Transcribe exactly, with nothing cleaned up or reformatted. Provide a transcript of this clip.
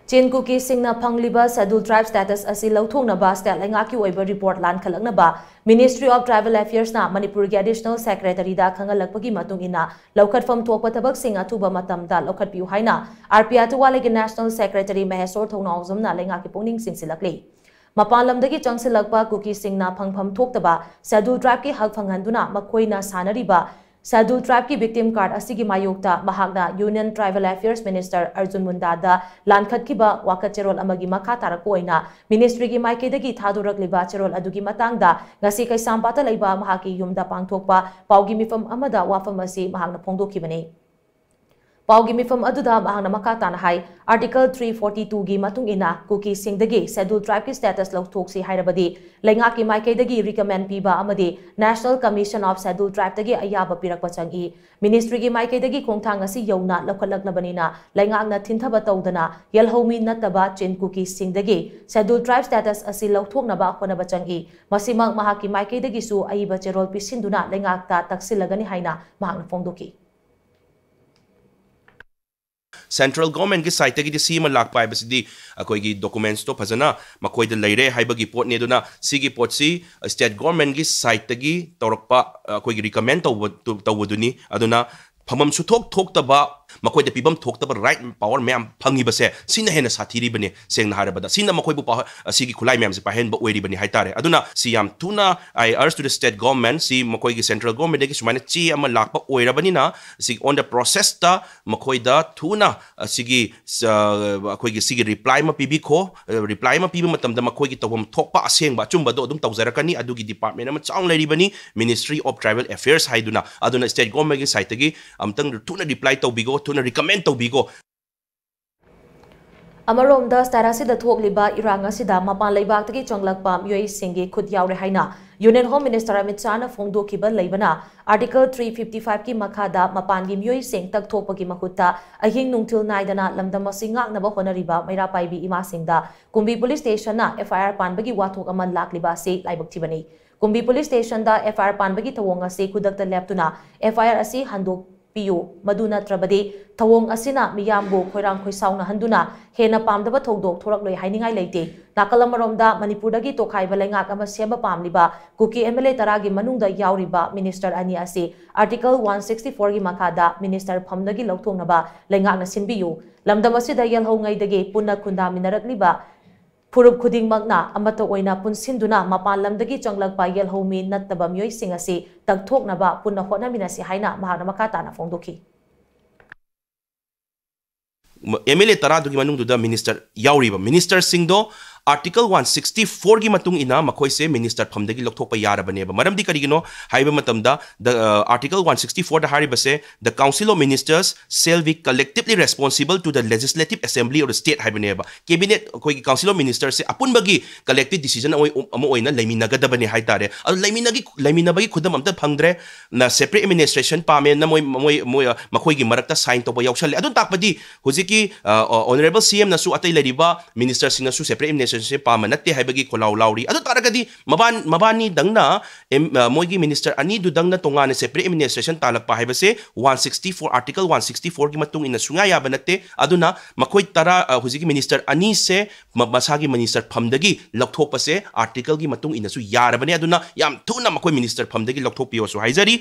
ꯆꯤꯟ ꯀꯨꯀꯤꯁꯤꯡꯅ ꯐꯪꯂꯤꯕ Scheduled Tribe status ꯑꯁꯤ ꯂꯧꯊꯣꯛꯅꯕ state ꯂꯩꯉꯥꯛꯀꯤ ꯑꯣꯏꯕ report ꯂꯥꯟꯈꯠꯂꯛꯅꯕ Ministry of Tribal Affairs ꯅ ꯃꯅꯤꯄꯨꯔꯒꯤ Additional Secretary ꯗ ꯈꯪꯍꯜꯂꯛꯄꯒꯤ ꯃꯇꯨꯡ ꯏꯟꯅ ꯂꯧꯈꯠꯐꯝ ꯊꯣꯛꯄ ꯊꯕꯛꯁꯤꯡ ꯑꯊꯨꯕ ꯃꯇꯝꯗ ꯂꯧꯈꯠꯄꯤꯌꯨ ꯍꯥꯏꯅ R P I ꯊꯧꯕꯥꯜꯒꯤ National Secretary ꯃꯍꯦꯁꯣꯔ ꯊꯧꯅꯥꯎꯖꯝꯅ ꯂꯩꯉꯥꯛꯀꯤ ꯄꯨꯛꯅꯤꯡ ꯆꯤꯡꯁꯤꯜꯂꯛꯂꯤ꯫ ꯃꯄꯥꯟ ꯂꯝꯗꯒꯤ ꯆꯪꯁꯤꯜꯂꯛꯄ ꯀꯨꯀꯤꯁꯤꯡꯅ ꯐꯪꯐꯝ ꯊꯣꯛꯇꯕ Scheduled Tribe ꯀꯤ ꯍꯛ ꯐꯪꯍꯟꯗꯨꯅ ꯃꯈꯣꯏꯅ ꯁꯥꯟꯅꯔꯤꯕ Scheduled Tribe ꯀꯤ victim card ꯑꯁꯤꯒꯤ ꯃꯥꯌꯣꯛꯇ ꯃꯍꯥꯛꯅ Union Tribal Affairs Minister Arjun ꯃꯨꯟꯗꯥꯗ ꯂꯥꯟꯈꯠꯈꯤꯕ ꯋꯥꯀꯠ ꯆꯦꯔꯣꯜ ꯑꯃꯒꯤ ꯃꯈꯥ ꯇꯥꯔꯛꯄ ꯑꯣꯏꯅ Ministry ꯒꯤ ꯃꯥꯏꯀꯩꯗꯒꯤ ꯊꯥꯗꯣꯔꯛꯂꯤꯕ ꯆꯦꯔꯣꯜ ꯑꯗꯨꯒꯤ ꯃꯇꯥꯡꯗ ꯉꯁꯤ ꯀꯩꯁꯥꯝꯄꯥꯠꯇ ꯂꯩꯕ ꯃꯍꯥꯛꯀꯤ ꯌꯨꯝꯗ ꯄꯥꯡꯊꯣꯛꯄ ꯄꯥꯎꯒꯤ ꯃꯤꯐꯝ ꯑꯃꯗ ꯋꯥꯐꯝ ꯑꯁꯤ ꯃꯍꯥꯛꯅ ꯐꯣꯡꯗꯣꯛꯈꯤꯕꯅꯤ꯫ ꯄꯥꯎꯒꯤ ꯃꯤꯐꯝ ꯑꯗꯨꯗ ꯃꯍꯥꯛꯅ ꯃꯈꯥ ꯇꯥꯅ ꯍꯥꯏ, Article three forty two ꯒꯤ ꯃꯇꯨꯡ ꯏꯟꯅ ꯀꯨꯀꯤꯁꯤꯡꯗꯒꯤ Scheduled Tribe ꯀꯤ status ꯂꯧꯊꯣꯛꯁꯤ ꯍꯥꯏꯔꯕꯗꯤ ꯂꯩꯉꯥꯛꯀꯤ ꯃꯥꯏꯀꯩꯗꯒꯤ recommend ꯄꯤꯕ ꯑꯃꯗꯤ National Commission of Scheduled Tribe ꯇꯒꯤ ꯑꯌꯥꯕ ꯄꯤꯔꯛꯄ ꯆꯪꯏ꯫ Ministry ꯒꯤ ꯃꯥꯏꯀꯩꯗꯒꯤ ꯈꯣꯡꯊꯥꯡ ꯑꯁꯤ ꯌꯧꯅ ꯂꯧꯈꯠꯂꯛꯂꯕꯅꯤꯅ ꯂꯩꯉꯥꯛꯅ ꯊꯤꯟꯊꯕ ꯇꯧꯗꯅ ꯌꯦꯜꯍꯧꯃꯤ ꯅꯠꯇꯕ ꯆꯤꯟ ꯀꯨꯀꯤꯁꯤꯡꯗꯒꯤ Scheduled Tribe status ꯑꯁꯤ ꯂꯧꯊꯣꯛꯅꯕ ꯍꯣꯠꯅꯕ ꯆꯪꯏ꯫ ꯃꯁꯤꯃꯛ ꯃꯍꯥꯛꯀꯤ ꯃꯥꯏꯀꯩꯗꯒꯤꯁꯨ ꯑꯏꯕ ꯆꯦꯔꯣꯜ ꯄꯤꯁꯤꯟꯗꯨꯅ ꯂꯩꯉꯥꯛꯇ ꯇꯛꯁꯤꯜꯂꯒꯅꯤ ꯍꯥꯏꯅ ꯃꯍꯥꯛꯅ ꯐꯣꯡꯗꯣꯛꯈꯤ꯫ Central Government ꯀꯤ side ꯇꯒꯤꯗꯤ ꯁꯤ ꯑꯃ ꯂꯥꯛꯄ ꯍꯥꯏꯕꯁꯤꯗꯤ ꯑꯩꯈꯣꯏꯒꯤ documents ꯇꯣ ꯐꯖꯅ ꯃꯈꯣꯏꯗ ꯂꯩꯔꯦ ꯍꯥꯏꯕꯒꯤ ꯄꯣꯠꯅꯤ꯫ ꯑꯗꯨꯅ ꯁꯤꯒꯤ ꯄꯣꯠꯁꯤ State Government ꯀꯤ side ꯇꯒꯤ ꯇꯧꯔꯛꯄ, ꯑꯩꯈꯣꯏꯒꯤ recommend ꯇꯧꯕ, ꯇꯧꯕꯗꯨꯅꯤ꯫ ꯑꯗꯨꯅ ꯐꯝꯐꯝ ꯁꯨꯊꯣꯛ ꯊꯣꯛꯇꯕ, ꯃꯈꯣꯏꯗ ꯄꯤꯐꯝ ꯊꯣꯛꯇꯕ right power ꯃꯌꯥꯝ ꯐꯪꯉꯤꯕꯁꯦ, ꯁꯤꯅ ꯍꯦꯟꯅ ꯁꯥꯊꯤꯔꯤꯕꯅꯤ꯫ ꯁꯦꯡꯅ ꯍꯥꯏꯔꯕꯗ, ꯁꯤꯅ ꯃꯈꯣꯏꯕꯨ ꯄꯥ-, ꯑꯁꯤꯒꯤ ꯈꯨꯠꯂꯥꯏ ꯃꯌꯥꯝꯁꯦ ꯄꯥꯏꯍꯟꯕ ꯑꯣꯏꯔꯤꯕꯅꯤ ꯍꯥꯏꯇꯥꯔꯦ꯫ ꯑꯗꯨꯅ ꯁꯤ ꯌꯥꯝ ꯊꯨꯅ, I urge to the State Government, ꯁꯤ ꯃꯈꯣꯏꯒꯤ Central Government ꯗꯒꯤ ꯁꯨꯃꯥꯏꯅ ꯆꯦ ꯑꯃ ꯂꯥꯛꯄ ꯑꯣꯏꯔꯕꯅꯤꯅ, ꯁꯤ on the process ꯇ ꯃꯈꯣꯏꯗ ꯊꯨꯅ ꯑꯁꯤꯒꯤ, ꯑ, ꯑꯩꯈꯣꯏꯒꯤ ꯁꯤꯒꯤ reply ꯑꯃ ꯄꯤꯕꯤꯈꯣ꯫ ꯑ, reply ꯑꯃ ꯄꯤꯕ ꯃꯇꯝꯗ ꯃꯈꯣꯏꯒꯤ ꯇꯧꯐꯝ ꯊꯣꯛꯄ ꯑꯁꯦꯡꯕ ꯑꯆꯨꯝꯕꯗꯣ ꯑꯗꯨꯝ ꯇꯧꯖꯔꯛꯀꯅꯤ꯫ ꯑꯗꯨꯒꯤ department ꯑꯃ ꯆꯥꯎꯅ ꯂꯩꯔꯤꯕꯅꯤ, Ministry of Tribal Affairs ꯍꯥꯏꯗꯨꯅ꯫ ꯑꯗꯨꯅ State Government ꯀꯤ side ꯇꯒꯤ ꯑꯃꯨꯛꯇꯪ ꯊꯨꯅ reply ꯇꯧꯕꯤꯈꯣ, ꯊꯨꯅ recommend ꯇꯧꯕꯤꯈꯣ꯫ ꯑꯃꯔꯣꯝꯗ, state ꯑꯁꯤꯗ ꯊꯣꯛꯂꯤꯕ ꯏꯔꯥꯡ ꯑꯁꯤꯗ ꯃꯄꯥꯟ ꯂꯩꯕꯥꯛꯇꯒꯤ ꯆꯪꯂꯛꯄ ꯃꯤꯑꯣꯏꯁꯤꯡꯒꯤ ꯈꯨꯠ ꯌꯥꯎꯔꯦ ꯍꯥꯏꯅ Union Home Minister ꯑꯃꯤꯠ ꯁꯥꯍꯅ ꯐꯣꯡꯗꯣꯛꯈꯤꯕ ꯂꯩꯕꯅ, Article three fifty five ꯀꯤ ꯃꯈꯥꯗ ꯃꯄꯥꯟꯒꯤ ꯃꯤꯑꯣꯏꯁꯤꯡ ꯇꯛꯊꯣꯛꯄꯒꯤ ꯃꯍꯨꯠꯇ ꯑꯍꯤꯡ ꯅꯨꯡꯊꯤꯜ ꯅꯥꯏꯗꯅ ꯂꯝꯗꯝ ꯑꯁꯤ ꯉꯥꯛꯅꯕ ꯍꯣꯠꯅꯔꯤꯕ ꯃꯩꯔꯥ ꯄꯥꯏꯕꯤ ꯏꯃꯥꯁꯤꯡꯗ ꯀꯨꯝꯕꯤ police station ꯅ F I R ꯄꯥꯟꯕꯒꯤ ꯋꯥꯊꯣꯛ ꯑꯃ ꯂꯥꯛꯂꯤꯕ ꯑꯁꯤ ꯂꯥꯏꯕꯛ ꯊꯤꯕꯅꯤ꯫ ꯀꯨꯝꯕꯤ police station the F I R ꯄꯥꯟꯕꯒꯤ ꯊꯧꯑꯣꯡ ꯑꯁꯤ ꯈꯨꯗꯛꯇ ꯂꯦꯞꯇꯨꯅ F I R ꯑꯁꯤ ꯍꯟꯗꯣꯛ ꯄꯤꯌꯨ꯫ ꯃꯗꯨ ꯅꯠꯇ꯭ꯔꯕꯗꯤ ꯊꯧꯑꯣꯡ ꯑꯁꯤꯅ ꯃꯤꯌꯥꯝꯕꯨ ꯈꯣꯏꯔꯥꯡ ꯈꯣꯏꯁꯥꯎꯅꯍꯟꯗꯨꯅ ꯍꯦꯟꯅ ꯄꯥꯝꯗꯕ ꯊꯧꯗꯣꯛ ꯊꯣꯔꯛꯂꯣꯏ ꯍꯥꯏꯅꯤꯡꯉꯥꯏ ꯂꯩꯇꯦ꯫ ꯅꯥꯀꯜ ꯑꯃꯔꯣꯝꯗ ꯃꯅꯤꯄꯨꯔꯗꯒꯤ ꯇꯣꯈꯥꯏꯕ ꯂꯩꯉꯥꯛ ꯑꯃ ꯁꯦꯝꯕ ꯄꯥꯝꯂꯤꯕ ꯀꯨꯀꯤ ꯑꯦꯝ ꯑꯦꯜ ꯑꯦ ꯇꯔꯥꯒꯤ ꯃꯅꯨꯡꯗ ꯌꯥꯎꯔꯤꯕ ꯃꯤꯅꯤꯁꯇꯔ ꯑꯅꯤ ꯑꯁꯤ ꯑꯥꯔꯇꯤꯀꯜ ꯋꯥꯟ ꯁꯤꯛꯁꯇꯤ ꯐꯣꯔꯒꯤ ꯃꯈꯥꯗ ꯃꯤꯅꯤꯁꯇꯔ ꯐꯝꯗꯒꯤ ꯂꯧꯊꯣꯛꯅꯕ ꯂꯩꯉꯥꯛꯅ ꯁꯤꯟꯕꯤꯌꯨ꯫ ꯂꯝꯗꯝ ꯑꯁꯤꯗ ꯌꯦꯜꯍꯧꯉꯩꯗꯒꯤ ꯄꯨꯟꯅ ꯈꯨꯟꯗꯥꯃꯤꯟꯅꯔꯛꯂꯤꯕ ꯐꯨꯔꯨꯞ ꯈꯨꯗꯤꯡꯃꯛꯅ ꯑꯃꯠꯇ ꯑꯣꯏꯅ ꯄꯨꯟꯁꯤꯟꯗꯨꯅ ꯃꯄꯥꯟ ꯂꯝꯗꯒꯤ ꯆꯪꯂꯛꯄ ꯌꯦꯜꯍꯧꯃꯤ ꯅꯠꯇꯕ ꯃꯤꯑꯣꯏꯁꯤꯡ ꯑꯁꯤ ꯇꯛꯊꯣꯛꯅꯕ ꯄꯨꯟꯅ ꯍꯣꯠꯅꯃꯤꯟꯅꯁꯤ ꯍꯥꯏꯅ ꯃꯍꯥꯛꯅ ꯃꯈꯥ ꯇꯥꯅ ꯐꯣꯡꯗꯣꯛꯈꯤ꯫ ꯑꯦꯝ ꯑꯦꯜ ꯑꯦ ꯇꯔꯥꯗꯨꯒꯤ ꯃꯅꯨꯡꯗꯨꯗ ꯃꯤꯅꯤꯁꯇꯔ ꯌꯥꯎꯔꯤꯕ ꯃꯤꯅꯤꯁꯇꯔꯁꯤꯡꯗꯣ ꯑꯥꯔꯇꯤꯀꯜ ꯋꯥꯟ ꯁꯤꯛꯁꯇꯤ ꯐꯣꯔꯒꯤ ꯃꯇꯨꯡ ꯏꯟꯅ ꯃꯈꯣꯏꯁꯦ ꯃꯤꯅꯤꯁꯇꯔ ꯐꯝꯗꯒꯤ ꯂꯧꯊꯣꯛꯄ ꯌꯥꯔꯕꯅꯦꯕ꯫ ꯃꯔꯝꯗꯤ ꯀꯔꯤꯒꯤꯅꯣ ꯍꯥꯏꯕ ꯃꯇꯝꯗ, the, uh, Article one sixty four ꯗ ꯍꯥꯏꯔꯤꯕꯁꯦ, "The Council of Ministers shall be collectively responsible to the Legislative Assembly of the state" ꯍꯥꯏꯕꯅꯦꯕ꯫ ꯀꯦꯕꯤꯅꯦꯠ, ꯑꯩꯈꯣꯏꯒꯤ ꯀꯥꯎꯟꯁꯤꯜ ꯑꯣꯐ ꯃꯤꯅꯤꯁꯇꯔꯁꯦ ꯑꯄꯨꯟꯕꯒꯤ ꯀꯂꯦꯛꯇꯤꯚ ꯗꯤꯁꯤꯖꯟ ꯑꯃ ꯑꯣꯏꯅ ꯂꯩꯃꯤꯟꯅꯒꯗꯕꯅꯦ ꯍꯥꯏꯇꯥꯔꯦ꯫ ꯑꯗꯣ ꯂꯩꯃꯤꯟꯅꯒꯤ ꯂꯩꯃꯤꯟꯅꯕꯒꯤ ꯈꯨꯗꯝ ꯑꯝꯇ ꯐꯪꯗ꯭ꯔꯦ꯫ ꯅ ꯁꯦꯄꯔꯦꯠ ꯑꯦꯗꯃꯤꯅꯤꯁꯇ꯭ꯔꯦꯁꯟ ꯄꯥꯝꯃꯦꯅ ꯃꯣꯏ ꯃꯣꯏ ꯃꯣꯏ ꯃꯈꯣꯏꯒꯤ ꯃꯔꯛꯇ ꯁꯥꯏꯟ ꯇꯧꯕ ꯌꯥꯎꯁꯜꯂꯦ꯫ ꯑꯗꯨ ꯇꯥꯛꯄꯗꯤ ꯍꯧꯖꯤꯛꯀꯤ ꯑꯣꯅꯔꯦꯕꯜ ꯁꯤ ꯑꯦꯝꯅꯁꯨ ꯑꯇꯩ ꯂꯩꯔꯤꯕ ꯃꯤꯅꯤꯁꯇꯔꯁꯤꯡꯅꯁꯨ ꯁꯦꯄꯔꯦꯠ ꯑꯦꯗꯃꯤꯅꯤꯁꯇ꯭ꯔꯦꯁꯟꯁꯦ ꯄꯥꯝꯕ ꯅꯠꯇꯦ ꯍꯥꯏꯕꯒꯤ ꯈꯣꯜꯂꯥꯎ ꯂꯥꯎꯔꯤ꯫ ꯑꯗꯨ ꯇꯥꯔꯒꯗꯤ ꯃꯕꯥꯟ ꯃꯕꯥꯅꯤꯗꯪꯅ ꯑꯦꯝ- ꯑ, ꯃꯣꯏꯒꯤ ꯃꯤꯅꯤꯁꯇꯔ ꯑꯅꯤꯗꯨꯗꯪꯅ ꯇꯣꯉꯥꯟꯅ ꯁꯦꯄꯔꯦꯠ ꯑꯦꯗꯃꯤꯅꯤꯁꯇ꯭ꯔꯦꯁꯟ ꯇꯥꯜꯂꯛꯄ ꯍꯥꯏꯕꯁꯦ one sixty four, article one sixty ꯐꯣꯔꯒꯤ ꯃꯇꯨꯡ ꯏꯟꯅ ꯁꯨꯡꯌꯥ ꯌꯥꯕ ꯅꯠꯇꯦ꯫ ꯑꯗꯨꯅ ꯃꯈꯣꯏ ꯇꯔꯥ, ꯑ, ꯍꯧꯖꯤꯛꯀꯤ ꯃꯤꯅꯤꯁꯇꯔ ꯑꯅꯤꯁꯦ ꯃ- ꯃꯁꯥꯒꯤ ꯃꯤꯅꯤꯁꯇꯔ ꯐꯝꯗꯒꯤ ꯂꯧꯊꯣꯛꯄꯁꯦ ꯑꯥꯔꯇꯤꯀꯜꯒꯤ ꯃꯇꯨꯡ ꯏꯟꯅꯁꯨ ꯌꯥꯔꯕꯅꯦ꯫ ꯑꯗꯨꯅ ꯌꯥꯝ ꯊꯨꯅ ꯃꯈꯣꯏ ꯃꯤꯅꯤꯁꯇꯔ ꯐꯝꯗꯒꯤ ꯂꯧꯊꯣꯛꯄꯤꯌꯣꯁꯨ ꯍꯥꯏꯖꯔꯤ꯫